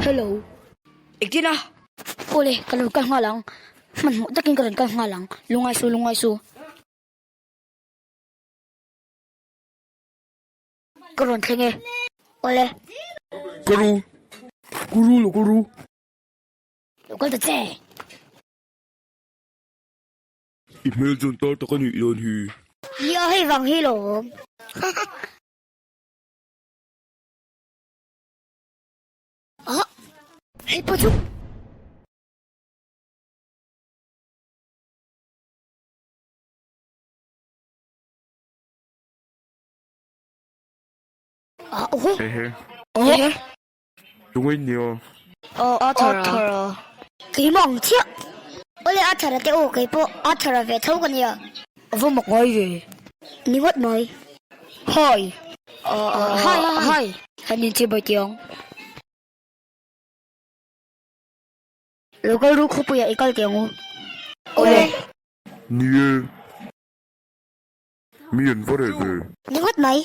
Hello. Engtin a? Awle, ka lo kal nghal ang. Hmanhmawh takin ka rawn kal nghal ang. Lungngai su, lungngai su. Ka rawn thleng e. Awle. Ka ru. Ka ru lo ka ru. Lo kal ta che. I hmel chuan tar tak a nih dawn hi. Nia hei vang hi lawm. Ah! Hei pawh chu. Ah, oho. Ehe. Ehe. Tungai nia. Aw, Arthur a. Keimah ang chiah. Awle Arthur a te aw kei pawh Arthur a ve tho ka nia. A va mak ngai ve. Ni ngawt mai. Hi. Hi hi hi. Kan inchei bai tih ang. Lo kal ru khawpuiah i kal tih ang u. Awle. Ni e. Mi an va reh ve. Ni ngawt mai.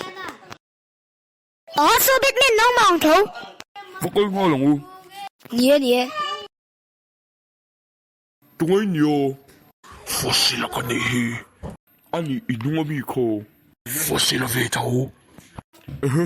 Aw saw Batman nangmah ang tho. Va kal nghal ang u. Ni e ni e. Tungai nia. Fossil a ka nih hi. A nih i hnung a mi khaw. Fossil a ve tho. Ehe.